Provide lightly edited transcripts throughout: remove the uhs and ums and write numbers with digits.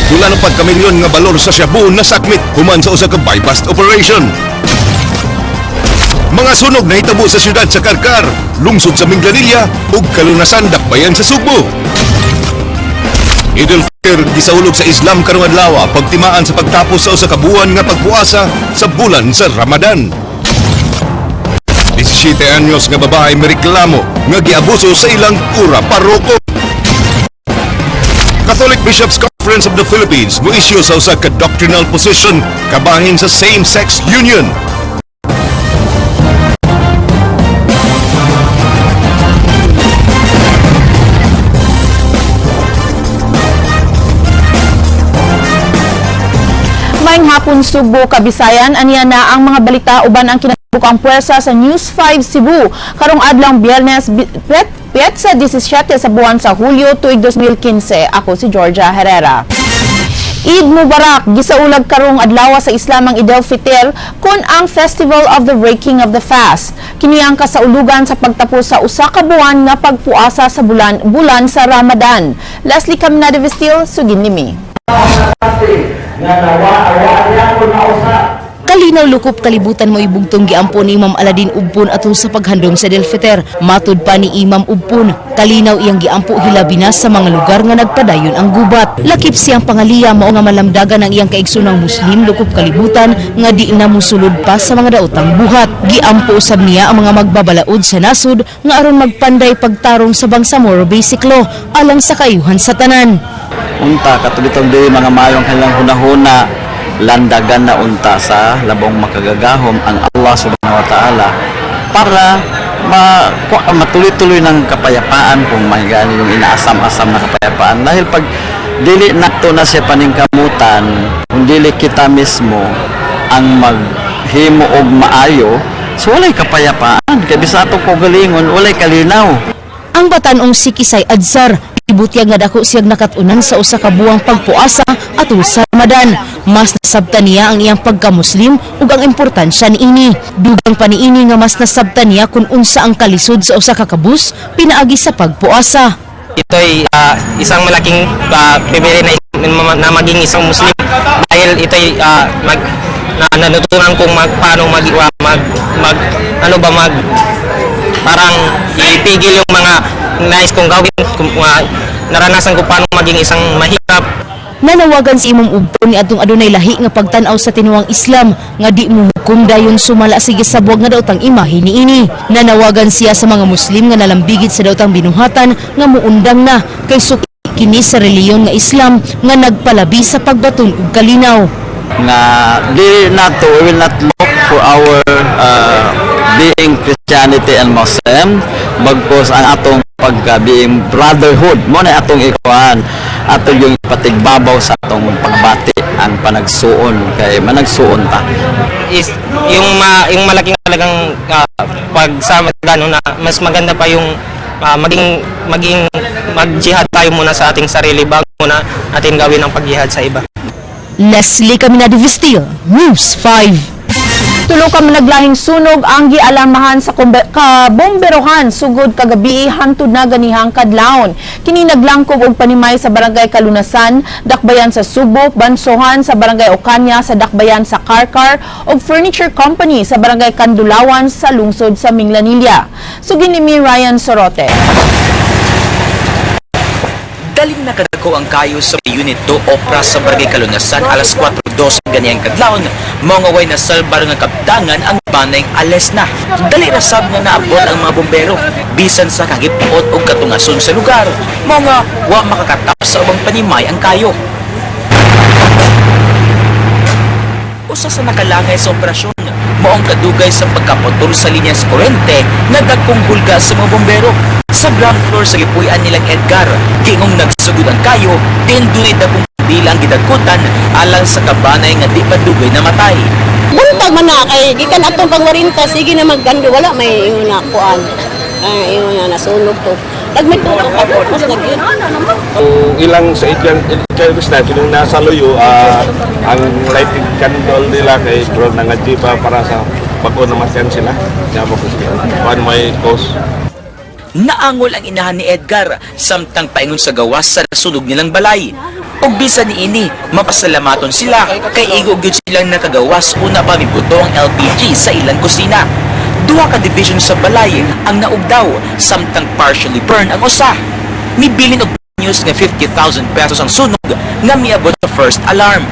Pula ng pagkamilyon nga balor sa shabu nasakmit human sa usa ka buy-bust operation. Mga sunog nahitabo sa siyudad sa Carcar, lungsod sa Minglanilla ug Kalunasan, dakbayan sa Sugbo. Idul Fitr gisaulog sa Islam karong adlaw, pagtimaan sa pagtapos sa usa ka buwan nga pagpuasa sa bulan sa Ramadan. 17 anyos nga babae mereklamo nga giabuso sa ilang kura paroko. Catholic Bishops Conference of the Philippines mo-issue sa usa ka doctrinal position kabahin sa same-sex union. Maayong hapon, Sugbo, Kabisayan, aniya na ang mga balita uban ang kinabukang puwersa sa News 5 Cebu. Karong adlawng Biyernes, petsa 17 sa buwan sa Hulyo, tuig 2015. Ako si Georgia Herrera. Eid Mubarak, gisaulag karong adlaw sa Islam ang Eid al-Fitr kon ang Festival of the Breaking of the Fast. Kini ang kasaulugan sa pagtapos sa usa ka buwan nga pagpuasa sa bulan bulan sa Ramadan. Leslie Caminada Vestil, sugin nimi. Kalinaw lukop kalibutan mo ibugtong giampo ni Imam Aladin Ubpun atol sa paghandom sa Delfiter. Matud pa ni Imam Ubpun, kalinaw iyang giampo hilabi na sa mga lugar nga nagpadayon ang gubat. Lakip siyang pangaliya mao nga malamdagan ang iyang kaigsoonang Muslim lukop kalibutan nga di na musulod pa sa mga daotang buhat. Giampo usab niya ang mga magbabalaod sa nasod nga aron magpanday pagtarong sa Bangsamoro Basic Law alang sa kaayuhan sa tanan. Unta katulitong dili mga mayong kanilang hunahuna, landagan na unta sa labong makagagahom ang Allah Subhanahu wa Ta'ala para matuloy-tuloy ng kapayapaan, kung may gani yung inaasam-asam na kapayapaan, dahil pag dili nato na siya paningkamutan, kung dili kita mismo ang maghimo og maayo, so walay kapayapaan kay bisa atong kaugalingon walay kalinaw. Ang batan-ong si Kisay Adzar, ibutyag nga dako siyang nakatunan sa usa ka buwang pagpuasa atol sa Ramadan. Mas nasabtan niya ang iyang pagka-Muslim ug ang importansya niini. Dugang pa niini nga mas nasabtan niya kung unsa ang kalisod sa usa ka kabus pinaagi sa pagpuasa. Ito'y isang malaking privilege na maging isang Muslim dahil ito'y natutunan kong paano mag, mag, mag ano ba mag parang ipigil yung mga nais kong gawin kung, naranasan ko paano maging isang mahirap. Nanawagan si Imam Ubton ni atong adunay lahi nga pagtan-aw sa tinuang Islam nga di mo hukom dayon sumala sige sa buwag nga daotang imahe niini. Nanawagan siya sa mga Muslim nga nalambigit sa daotang binuhatan nga muundang na kay suki kini sa reliyon nga Islam nga nagpalabi sa pagbaton ug kalinaw. Nga dili nato, we will not look for our being Christianity and Muslim, bagkos ang atong pagka being brotherhood mo na atong ikuan, ato yung patigbabaw sa atong pagbati ang panagsuon kay managsuon ta. Is yung malaking talagang pagsama gano'n na mas maganda pa yung maging maging mag-jihad tayo muna sa ating sarili bago muna natin gawin ang pag-jihad sa iba. Leslie Caminada Vestil, News 5. Tulo ka naglahing sunog ang gialarmahan sa kabomberohan sugod kagabi hantud na ganihang kadlawon. Kini naglangkob og panimay sa Barangay Kalunasan, dakbayan sa Subo, Bansohan sa Barangay Ocaña sa dakbayan sa Carcar ug Furniture Company sa Barangay Kandulawan sa lungsod sa Minglanilla. Sugin ni Ryan Sorote. Daling nakadako ang kayo sa Unit 2 Opera sa Barangay Kalunasan alas 4:02 ganiyang kadlawon, mao nga way nasalbar nga kaptangan ang banay ales na. Dali ra sab nga naabot ang mga bombero bisan sa kagipot og katungason sa lugar, mao nga wa makakatap sa ubang panimay ang kayo. Usa sa nakalangay sa operasyon mao ang kadugay sa pagkaputol sa linya sa kuryente nga dagkong hulga sa mga bombero. Sa ground floor sa gipuy-an nilang Edgar, giingong nagsugod ang kayo, din dunay dagkong bilang gidagkutan alang sa kabanay nga di padugay namatay. Buntag man na kay gikan atong pangwarinta, sige na maggando, wala may ingon na kuan. Ay, ingon na nasunog to. Nagmay tulo ka mas nagyud. Ang ilang sa ilang service na sinong nasa luyo, ang lighting candle nila kay drone na nga jipa para sa bago namatyan sila. Kaya mo kasi kuan may cause. Naangol ang inahan ni Edgar samtang paingon sa gawas sa nasunog nilang balay. Ug bisan niini, mapasalamaton sila kay igo gyud silang nakagawas una pa mibuto ang LPG sa ilang kusina. Duha ka division sa balay ang naugdaw samtang partially burn ang usa. Mibilin og news nga 50,000 pesos ang sunog nga miabot sa first alarm.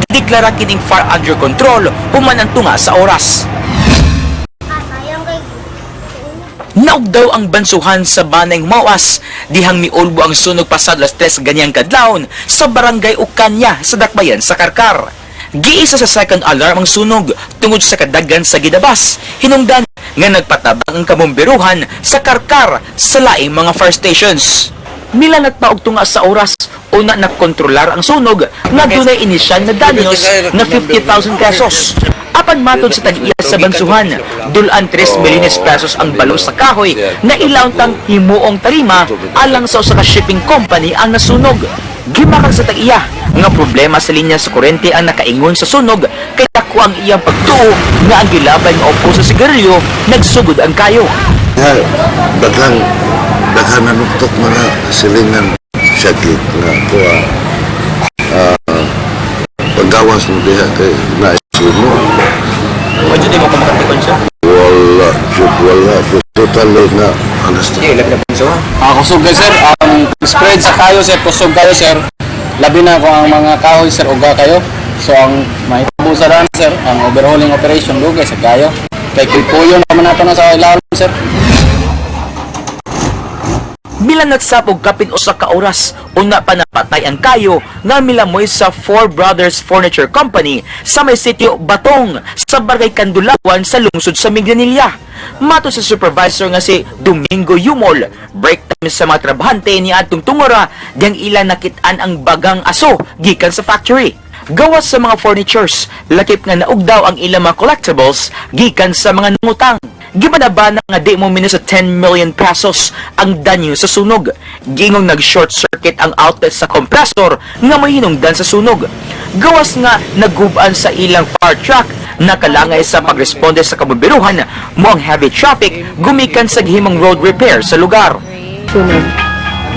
Gideklara kining fire under control human ang tunga sa oras. Naugdaw ang bansuhan sa Banay Mawas, dihang miulbo ang sunog pasado alas 3 ganiyang kadlawon sa barangay Ukanya sa Dakbayan sa Karkar. Giisa sa second alarm ang sunog tungod sa kadagan sa gidabas, hinungdan nga nagpatabang ang kabomberuhan sa Karkar sa laing mga fire stations. Milanat pa og tunga sa oras, una nakontrolar ang sunog nga dunay inisyal na danyos na 50,000 pesos. Apan matod sa tag-iya sa bansuhan, dulan 3 milyones pesos ang balo sa kahoy na ilawntang himuong tarima alang sa usa ka shipping company ang nasunog. Gimakag sa tag-iya nga problema sa linya sa kuryente ang nakaingon sa sunog kay dako ang iyang pagtuo nga ang gilabay nga opo sa sigarilyo nagsugod ang kayo. Ha, daghang daghan na nuktok mga silingan sakit nga kuha paggawas mo diha kay naisip mo. Medyo di mo kumakatikon siya. Wala jud, wala jud, totally na understand. Hindi, labi na bunso. Ah, kusog kayo, sir. Ang spread sa kayo, sir, kusog kayo, sir. Labi na kung ang mga kahoy, sir, uga kayo. So ang mahitabo sa daan, sir, ang overhauling operation dugay sa kayo. Kay kuy-puyo naman nato na sa ilalim, sir. Milanat sa og kapin usa ka oras, una pa napatay ang kayo nga milamoy sa Four Brothers Furniture Company sa may sitio Batong sa Barangay Kandulawan sa lungsod sa Minglanilla. Matod sa supervisor nga si Domingo Yumol, break time sa mga trabahante ni adtong tungora diyang ilang nakit-an ang bagang aso gikan sa factory. Gawas sa mga furnitures, lakip nga naugdaw ang ilang mga collectibles gikan sa mga nangutang. Gibanabana nga di mo minus sa 10 million pesos ang danyo sa sunog. Gingong nag-short circuit ang outlet sa compressor nga may hinungdan sa sunog. Gawas nga naguban sa ilang fire truck, nakalangay sa pagresponde sa kabomberuhan mo ang heavy traffic gumikan sa gihimong road repair sa lugar.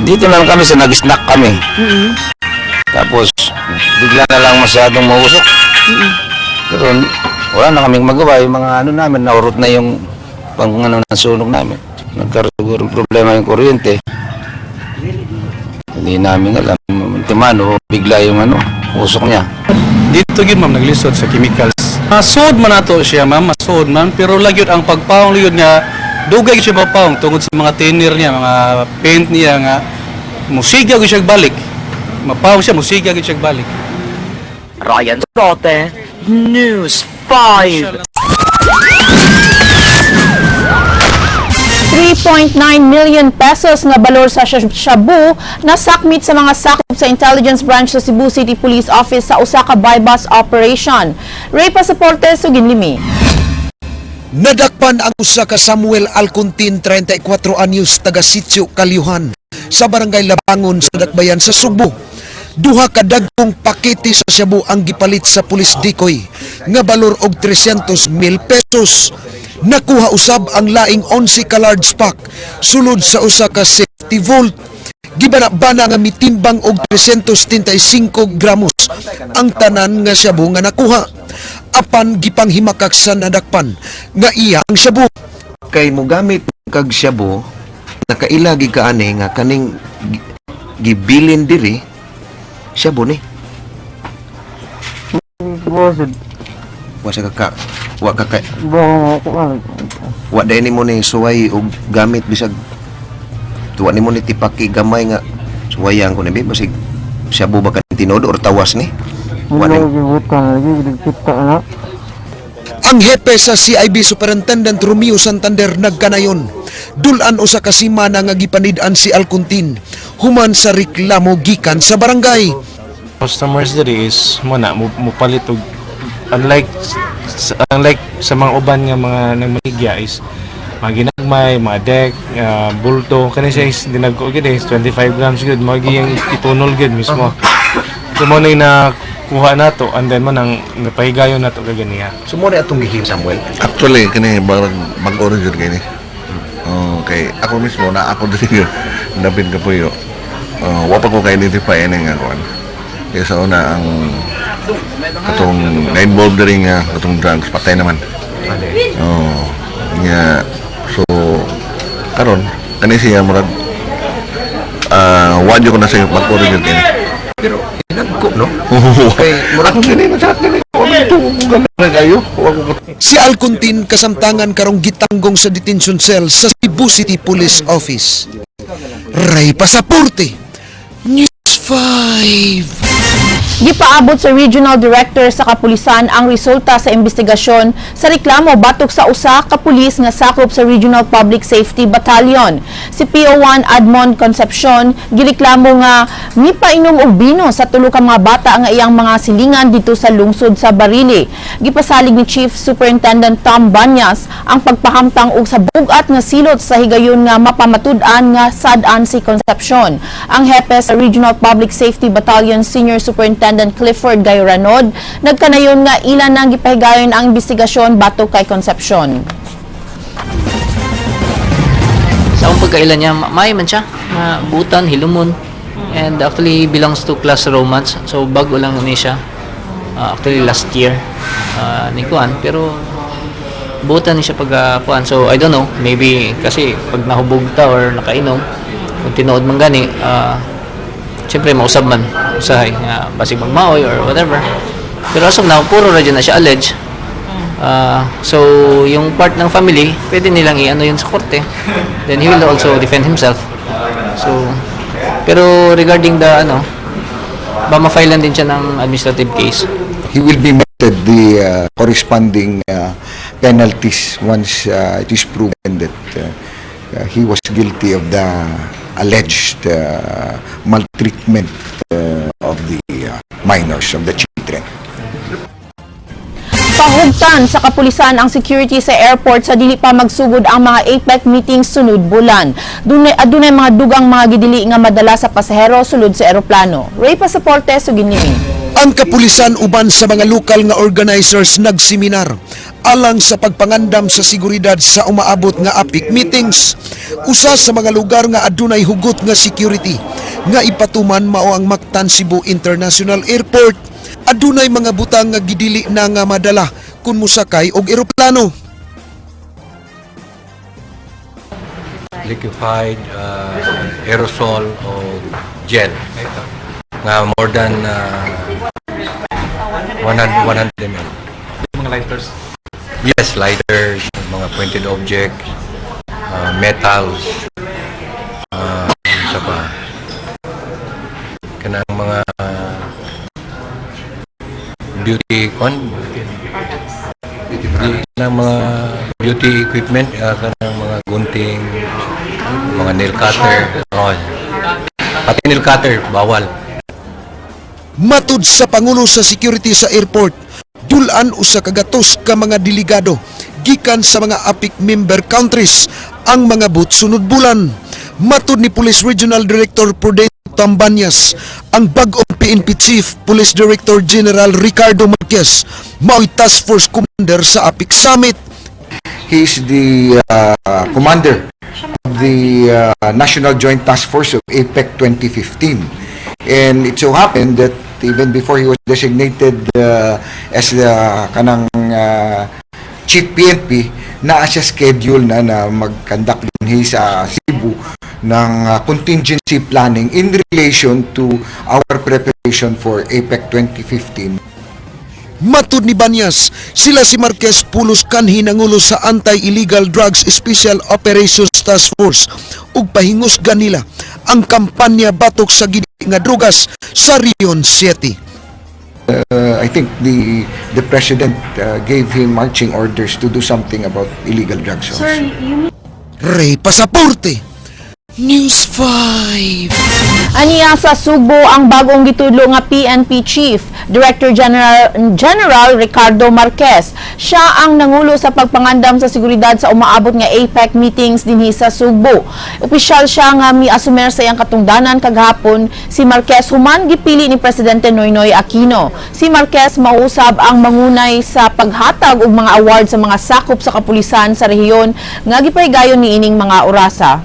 Dito lang kami sa nag-snack kami. Tapos bigla na lang masyadong mausok. Pero wala na kaming magawa. Yung mga ano namin, naurot na yung pang ano ng sunog namin. Nagkaroon siguro ng problema yung kuryente. Hindi namin alam. Timano, bigla yung ano, usok niya. Dito gyud, ma'am, naglisod sa chemicals. Masuod man nato siya, ma'am, masuod man, pero lagyod ang pagpaong lyod nga dugay gyud siya mapaong tungod sa mga thinner niya, mga paint niya nga musiga gyud siya balik. Mapaong siya, musiga gyud siya balik. Ryan Rote, News 5. 3.9 million pesos nga balor sa shabu na sakmit sa mga sakop sa Intelligence Branch sa Cebu City Police Office sa usa ka buy-bust operation. Ray Pasaporte, Suginlimi. Nadakpan ang usa ka Samuel Alcontin, 34 anyos, taga Sitio Kalyuhan sa barangay Labangon sa Dakbayan sa Sugbo. Duha ka dagkong pakete sa shabu ang gipalit sa pulis decoy nga balor og 300 mil pesos. Nakuha usab ang laing 11 ka large pack sulod sa usa ka safety vault. Gibana-bana nga mitimbang og 375 gramos ang tanan nga shabu nga nakuha. Apan gipanghimakak sa nadakpan nga iya ang shabu. Kay mogamit kag shabu, nakaila gid ka ani nga kaning gibilin diri shabu ni. Wa sa ka wa ka ka wa dai nimo ni suway og gamit bisag tuwa nimo ni tipaki gamay nga suwayan ko ni bi basig shabu ba kan tinuod or tawas ni. Wa ni. Ang hepe sa CIB, Superintendent Romeo Santander, nagkanayon. Dulan usa ka semana nga gipanid-an si Alcontin human sa reklamo gikan sa barangay. Customers diri is mo na mo palit og unlike sa mga uban nga mga nagmaligya is mga ginagmay, mga deck, bulto kani siya is dinagko gid is 25 grams gud mo giyang itunol gid mismo. So mo na nakuha nato and then mo nang napahigayon nato kaganiya. So mo na atong gihim, Samuel. Actually, kini barang bag-o rin jud kini. Oh, kay ako mismo na ako diri nabin ka puyo. Wa pa ko ka-identify ini nga kuan. Kaya sa una ang katong na-involved na rin nga katong drugs patay naman. Oh, nga so karon kani siya murag wadyo ko na sa mag-oro yun ini. Pero inagko, no? Kay murag akong dili na sa dili ko gamay kayo. Si Alcontin kasamtangan karong gitanggong sa detention cell sa Cebu City Police Office. Ray Pasaporte, News 5. Gipaabot sa Regional Director sa Kapulisan ang resulta sa investigasyon sa reklamo batok sa usa ka pulis nga sakop sa Regional Public Safety Battalion. Si PO1 Admond Concepcion gireklamo nga mipainom og bino sa tulo ka mga bata nga iyang mga silingan dito sa lungsod sa Barili. Gipasalig ni Chief Superintendent Tom Banyas ang pagpahamtang og sa bug-at nga silot sa higayon nga mapamatud-an nga sad-an si Concepcion. Ang hepe sa Regional Public Safety Battalion, Senior Superintendent Clifford Gayoranod, nagkanayon nga ilan nang gipahigayon ang investigasyon batok kay Concepcion. Sa akong pagkaila niya, maayo man siya. Mabutan, hilumon. And actually, belongs to class romance. So, bago lang ni siya. Actually, last year ni Kuan. Pero, butan ni siya pag kuan. So, I don't know. Maybe, kasi pag nahubog ta or nakainom, kung tinuod man gani, siyempre, mausab man. Usahay, nga, basig magmaoy or whatever. Pero as of now, puro ra dyan na siya allege. So, yung part ng family, pwede nilang i-ano yun sa korte. Then he will also defend himself. So, pero regarding the ano, ba ma-file din siya ng administrative case. He will be meted the corresponding penalties once it is proven that he was guilty of the alleged maltreatment of the minors, of the children. Pahugtan sa kapulisan ang security sa airport sa dili pa magsugod ang mga APEC meetings sunod bulan. Adunay mga dugang mga gidili nga madala sa pasahero sulod sa eroplano. Ray Pasaporte, sugin nimi. Ang kapulisan uban sa mga lokal nga organizers nagseminar alang sa pagpangandam sa seguridad sa umaabot nga APEC meetings. Usa sa mga lugar nga adunay hugot nga security nga ipatuman mao ang Mactan Cebu International Airport. Adunay mga butang nga gidili na nga madala kung mosakay og eroplano. Liquefied aerosol o gel nga more than 100, 100 ml. Mga lighters. Yes, lighters, mga pointed objects, metals, isa pa, kanang mga beauty con ng mga beauty equipment, kanang mga gunting, mga nail cutter, oh, pati nail cutter, bawal. Matud sa Pangulo sa security sa airport, dulan 100 ka mga delegado gikan sa mga APEC member countries ang mga but sunod bulan. Matud ni Police Regional Director Prudente Tambanyas, ang bag-ong PNP Chief Police Director General Ricardo Marquez mao'y task force commander sa APEC Summit. He is the commander of the National Joint Task Force of APEC 2015. And it so happened that even before he was designated as the kanang chief PNP, naa siya schedule na na mag-conduct din sa Cebu ng contingency planning in relation to our preparation for APEC 2015. Matud ni Banyas, sila si Marquez pulos kanhi nangulo sa Anti-Illegal Drugs Special Operations Task Force ug pahingusgan nila ang kampanya batok sa gidi nga drugas sa Region 7. I think the president gave him marching orders to do something about illegal drugs also. Ray Pasaporte, News 5. Aniya sa Sugbo ang bagong gitudlo nga PNP Chief, Director General General Ricardo Marquez. Siya ang nangulo sa pagpangandam sa seguridad sa umaabot nga APEC meetings dinhi sa Sugbo. Opisyal siya nga miasumer sa iyang katungdanan kagahapon si Marquez human gipili ni Presidente Noynoy Aquino. Si Marquez mausab ang mangunay sa paghatag og mga award sa mga sakop sa kapulisan sa rehiyon nga gipahigayon niining mga orasa.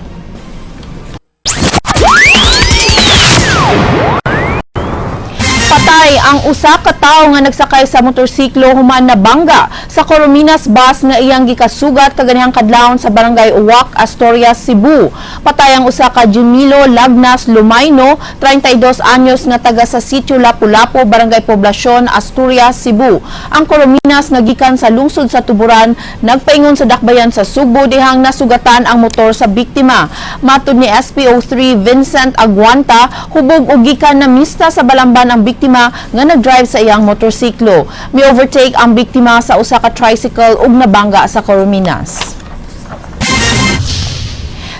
Patay ang usa ka tawo nga nagsakay sa motorsiklo human nabangga sa Corominas bus nga iyang gikasugat kaganihang kadlawon sa Barangay Uwak, Astoria, Cebu. Patay ang usa ka Jimilo Lagnas Lumayno, 32 anyos, nga taga sa Sitio Lapu-Lapu, Barangay Poblacion, Asturias, Cebu. Ang Corominas nga gikan sa lungsod sa Tuburan nagpaingon sa dakbayan sa Sugbo dihang nasugatan ang motor sa biktima. Matud ni SPO3 Vincent Aguanta, hubog og gikan na mista sa Balamban ang biktima nga nag-drive sa iyang motorsiklo. Mi-overtake ang biktima sa usa ka tricycle ug nabangga sa Corominas.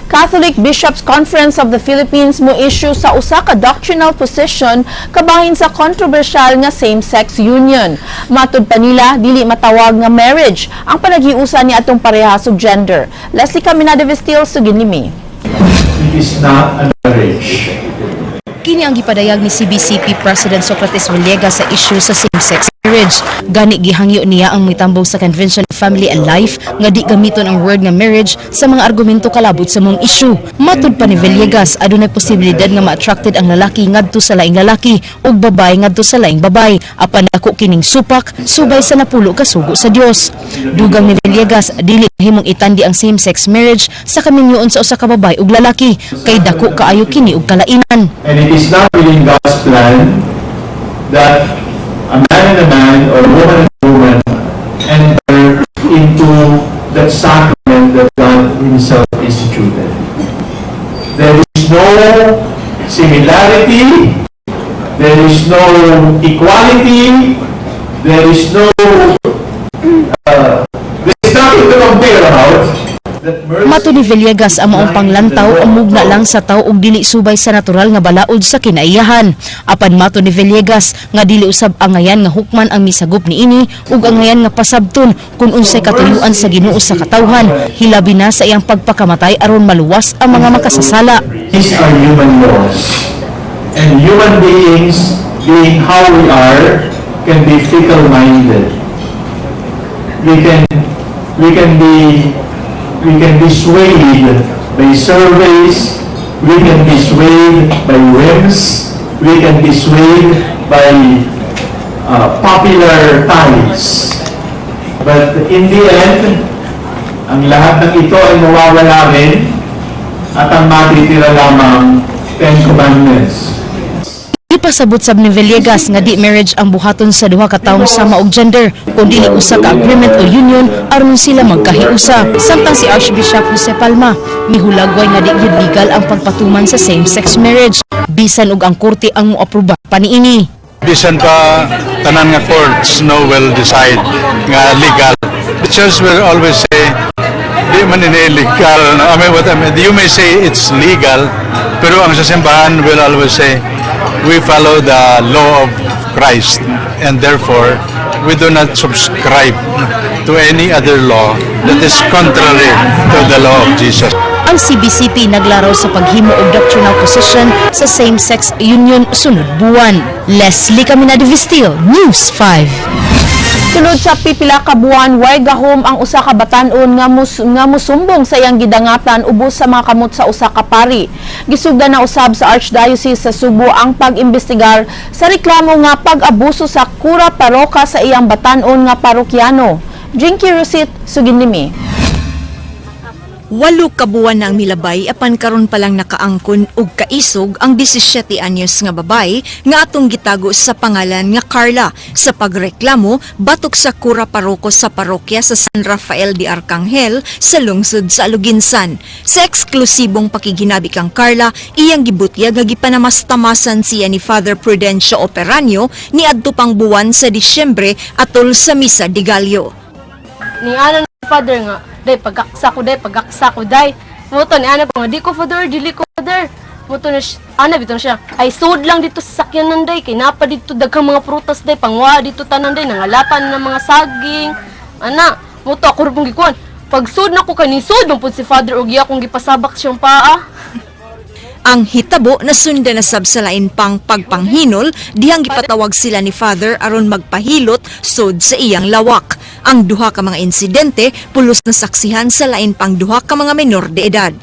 Catholic Bishops' Conference of the Philippines mo issue sa usa ka doctrinal position kabahin sa kontrobersyal nga same-sex union. Matud pa nila, dili matawag nga marriage ang panaghiusa ni atong parehas og gender. Leslie Caminada Vestil, sugin limi. It is not a marriage. Kini ang gipadayag ni CBCP President Socrates Villegas sa issue sa same-sex marriage. Gani gihangyo niya ang mitambong sa Convention of Family and Life nga di gamiton ang word nga marriage sa mga argumento kalabot sa maong issue. Matud pa ni Villegas, adunay posibilidad nga ma-attracted ang lalaki ngadto sa laing lalaki ug babae ngadto sa laing babae, apan dako kining supak subay sa napulo ka sugo sa Dios. Dugang ni Villegas, dili mahimong itandi ang same-sex marriage sa kaminyoon sa usa ka babae ug lalaki kay dako kaayo kini og kalainan. And it is not within God's plan that a man and a man or a woman and a woman enter into that sacrament that God Himself instituted. There is no similarity, there is no equality, there is nothing to compare about. That mercy Matud ni Villegas, ang maong panglantaw mugna lang sa tao ug dili subay sa natural nga balaod sa kinaiyahan. Apan matud ni Villegas nga dili usab angayan nga hukman ang misagop niini ug angayan nga pasabton kung unsay katuyuan sa Ginoo sa katawhan, hilabi na sa iyang pagpakamatay aron maluwas ang mga makasasala. These are human laws. And human beings, being how we are, can be fickle-minded. We can be swayed by surveys, we can be swayed by whims, we can be swayed by popular tides. But in the end, ang lahat ng ito ay mawawala rin at ang matitira lamang, Ten Commandments. Ipasabot sab ni Villegas nga di marriage ang buhaton sa duha ka taong sama og gender kun dili usa ka agreement o union aron sila magkahiusa. Samtang si Archbishop Jose Palma mihulagway nga di gyud legal ang pagpatuman sa same-sex marriage bisan og ang korte ang moaproba pa niini. Bisan pa tanan nga courts no will decide nga legal. The church will always say, di man ini legal. I mean, what I mean, you may say it's legal, pero ang sa simbahan will always say, we follow the law of Christ and therefore we do not subscribe to any other law that is contrary to the law of Jesus. Ang CBCP naglaraw sa paghimo og doctrinal position sa same-sex union sunod buwan. Leslie Caminada Vistil, News 5. Sulod sa pipila ka buwan, way gahom ang usa ka batan-on nga musumbong sa iyang gidangatan ubos sa mga kamot sa usa ka pari. Gisugdan na usab sa Archdiocese sa Subo ang pag-imbestigar sa reklamo nga pag-abuso sa kura paroka sa iyang batan-on nga parokyano. Jinky Rusit, sugin limi. 8 ka buwan na ang milabay apan karon pa lang nakaangkon og kaisog ang 17 anyos nga babae nga atong gitago sa pangalan nga Carla sa pagreklamo batok sa kura paroko sa parokya sa San Rafael de Arcangel sa lungsod sa Aloguinsan. Sa eksklusibong pakiginabi kang Carla, iyang gibutyag nga gipanamastamasan siya ni Father Prudencio Operanio niadto pang buwan sa Disyembre atol sa Misa de Gallo. Ni ana na Father nga, "Day, pagaksa ko, day, pagaksa ko, day." Muto ni ana ko nga, "Di ko, Father, dili ko, Father." Muto na siya, ana bitaw siya, "Ay sud lang dito sa sakyanan, day, kay napa dito daghang mga prutas, day, pangwa dito tanan, day, nangalatan ng mga saging." Ana, muto ako rin gikuan. Pag sud na ko kani sud man pud si Father og iya akong gipasabak siyang paa. Ang hitabo nasundan na sab sa lain pang pagpanghinol dihang gipatawag sila ni Father aron magpahilot sud sa iyang lawak. Ang duha ka mga insidente pulos na saksihan sa lain pang duha ka mga menor de edad.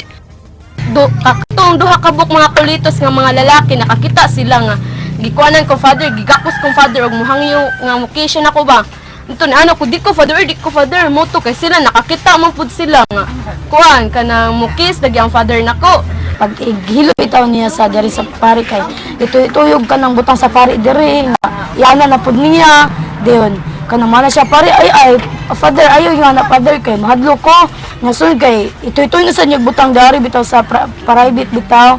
Do katong duha ka buok mga kulitos nga mga lalaki, nakakita sila nga Gikuanan ko, Father, gigakos kong Father og muhangyo nga mukiss nako ba. Ito na ano ko, di ko, Father, di ko, Father, moto kay sila nakakita man pud sila nga kuan kanang mukiss lagi ang father nako. Pag ighilo bitaw niya sa diri sa pari kay ito ituyog ka ng butang sa pari diri nga yana na pud niya diyon kanang mana siya pari, ay ay Father, ayo nga na, Father, kay mahadlok ko nga sul kay ito ito na sa niya butang dari bitaw sa private bitaw.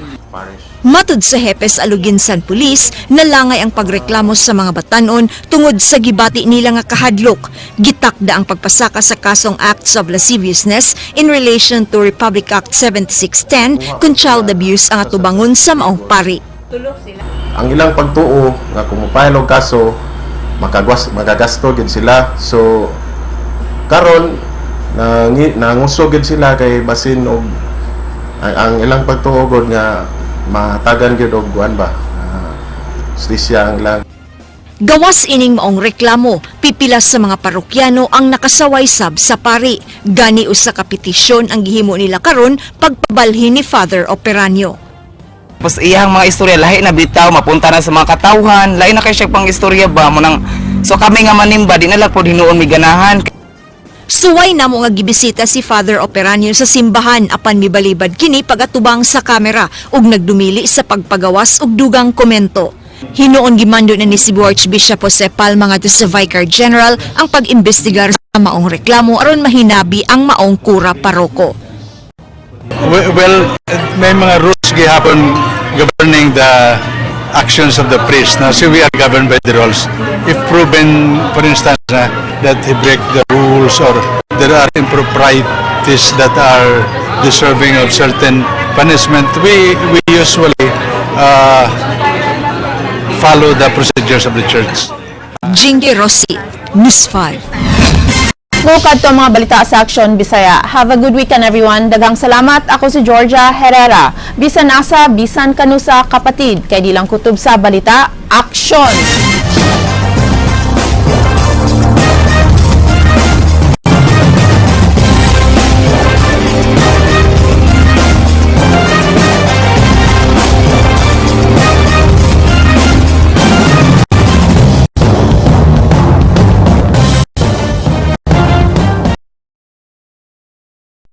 Matud sa hepe sa Aloguinsan Police, nalangay ang pagreklamo sa mga batanon tungod sa gibati nila nga kahadlok. Gitakda ang pagpasaka sa kasong acts of lasciviousness in relation to Republic Act 7610 kung child abuse ang atubangon sa maong pari. Ang ilang pagtuo nga kung mo-file og kaso, makagwas, makagasto gid sila. So karon nangusog gid sila kay basin og ang ilang pagtuo gud nga matagan gyud og kuan ba, justisya ang ilang. Gawas ining maong reklamo, pipila sa mga parokyano ang nakasaway sab sa pari. Gani usa ka petisyon ang gihimo nila karon pagpabalhin ni Father Operanio. Tapos iyang mga istorya lahi na bitaw, mapunta na sa mga katawhan, lahi na kay siya pang istorya ba mo nang. So kami nga manimba, di na lang pod hinuon mi ganahan. Suway namo nga gibisita si Father Operanio sa simbahan apan mibalibad kini pagatubang sa kamera ug nagdumili sa pagpagawas og dugang komento. Hinuon gimando na ni Cebu Archbishop Jose Palma ngadto sa Vicar General ang pag-imbestigar sa maong reklamo aron mahinabi ang maong kura paroko. Well, may mga rules gihapon governing the actions of the priest. Now, so we are governed by the rules. If proven, for instance, na, that he break the rules or there are improprieties that are deserving of certain punishment, we usually follow the procedures of the church. Jinky Rossi, News 5. Bukad to ang mga balita sa Aksyon Bisaya. Have a good weekend, everyone. Daghang salamat. Ako si Georgia Herrera. Bisan asa, bisan kanusa, kapatid. Kay di lang kutob sa balita, aksyon!